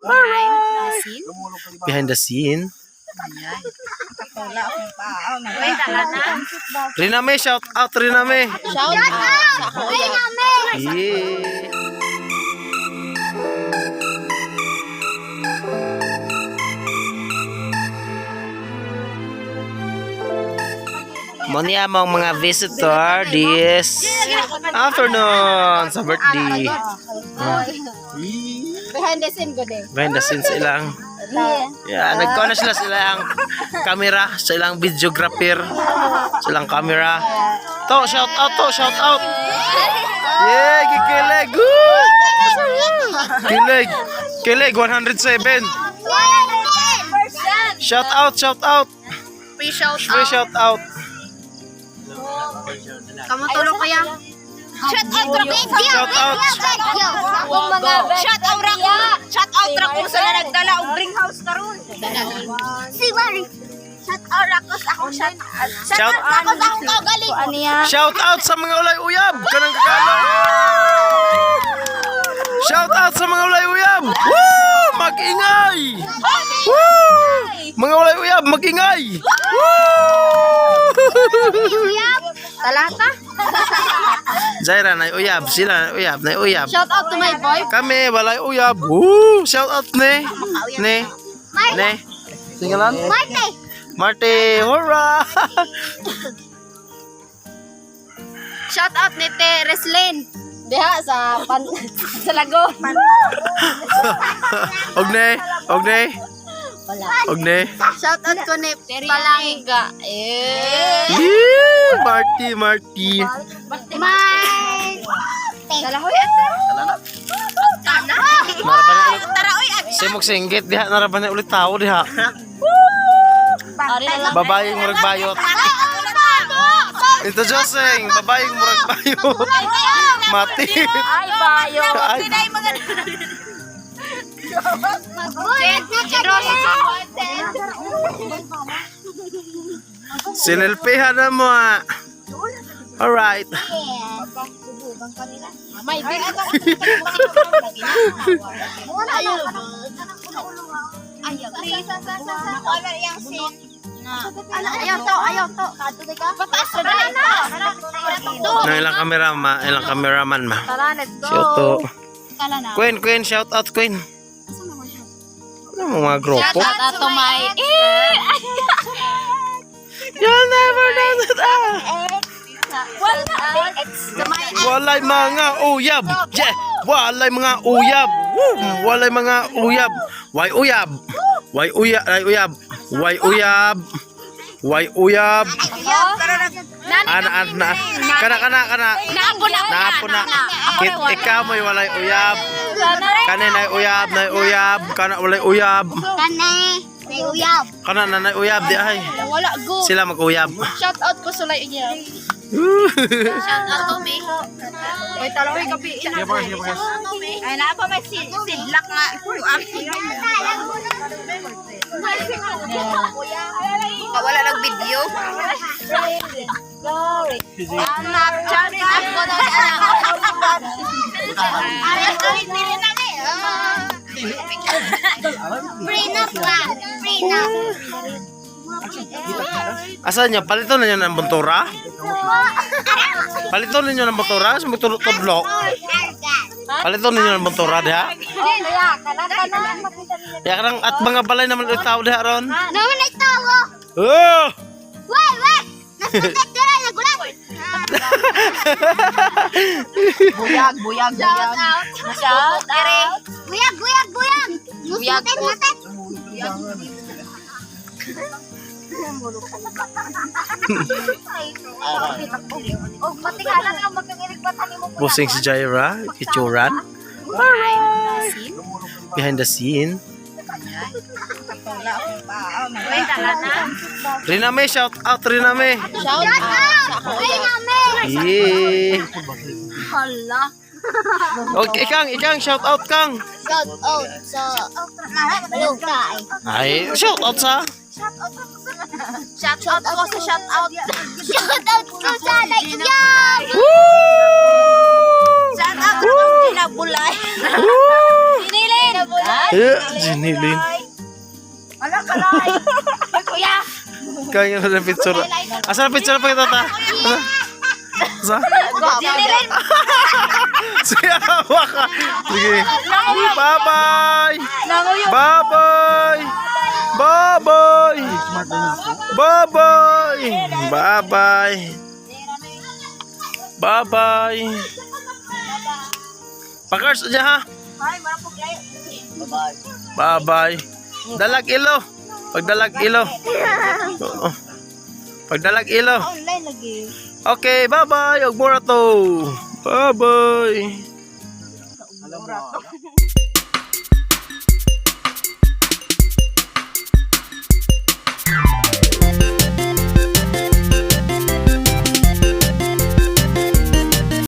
Behind the scene. Behind the scene. Riname, shout out Riname. Shout out sa ako uyab. Yeah. Muni among mga visitor this afternoon sa birthday. Behind the scene gud eh. Behind the scenes ilang. Yeah, nagkuha na sila sa ilang camera, sa ilang videographer, sa ilang camera. To, shout out to, shout out. Yeah, kikilig. Woo! Kilig. Kilig 107. Shout out, shout out. Free shout Free shout out. Kamu tulong kaya? Shout out Shout out. Akong mga shout out ra ko. Shout out ra ko sa nagdala og bring house karon. Si Mari. Shout out ako sa akong shout out. Shout Ako sa akong kagaling. Shout out sa mga ulay uyab. Kanang kakalo. Shout out sa mga ulay uyab. Woo! Mag-ingay. Woo! Mga ulay uyab, mag-ingay. Woo! Talata. Zaira nay uyab, sila nay uyab, nay uyab. Shout out to my boy. Kami walay uyab. Woo! Shout out ne. Ne. Ne. Singalan? Marte. Marte, hurrah! Shout out ni Te Reslin. Diha sa pan sa lago. Og ne, og ne. Wala. Og ne. Shout out ko ni Palangga. Eh. Yee! Marty, Marty. Marte. Dalahoy ate. Naraban na ulit. Simog singgit diha naraban na ulit tao diha. Ari na lang. Babaeng murag bayot. Ito Joseng, babaeng murag bayot. Mati. Ay bayo. Ay, sinelpihan na mo ah. Alright. May di Ayaw to, ayaw to. Pataas na na. Nang ilang camera ma, ilang cameraman ma. Tara, let's go. Si Otto. Queen, Queen, shout out Queen. Ano mo mga grupo? Shout out to my eh. You'll never know that ah. Walay mga uyab. Yeah. Walay mga uyab. Woo. Walay mga uyab. Why uyab? Why uyab? Ay uyab. Why uyab? Why uyab? Ana ana. Kana kana kana. Naapo na. Naapo na. Kit ikaw mo'y walay uyab. Kani nay uyab, nay uyab, kana walay uyab. Kane. May uyab. Kana na nay uyab di ay. Wala go. Sila mag-uyab. Shout out ko sa lay niya. Shout out to me. Oy, talawi kapi. Ay, naa pa may sidlak nga. Wala nag video. Anak, shout out ko na si anak. Ay, ay, dili na ni. Prenup ba? Prenup. Asa niya? Palito na niya ng buntura? Palito ninyo ng buntura? Sa magtulok-tudlok? Palito ninyo ng buntura diha? Kaya, kana kana. Ya karang at mga balay naman ulit tao diha ron. Naman ay tawo. Oh! Wait, wait. Nasukat dira nagulat. Buyag, buyag, buyag. Shout out. Buyag, buyag, buyag. Buyag Musutin po. natin. Og matingala na lang magkangilig-batan nimo. Busing si Jaira, kichuran. Behind the scene. Riname, shout out Riname. Shout out sa ako uyab. Yeah. Hala. Okay, ikang, ikang, shout out kang. Shout out sa Luka. Ay, shout out sa. Shout out ko sa shout out. Shout out ko sa Laiyab. Woo! Shout out ko sa kinabulay. Woo! Pinilin. Yeah, Jinilin. Wala ka lang. Hoy, kuya. Kaya na ng picture. Asa na picture pa kita ta? Asa? Asa? Jinilin. Sige, awa ka. Sige. Bye-bye! Nanguyo. Bye-bye! Bye-bye! Bye-bye! Bye-bye! Bye-bye! Pakars dyan ha? Bye-bye. Dalag ilo. Pagdalag ilo. Oo. Pagdalag ilo. Online lagi. Okay, bye-bye. Og mura to. Bye-bye. Alam mo.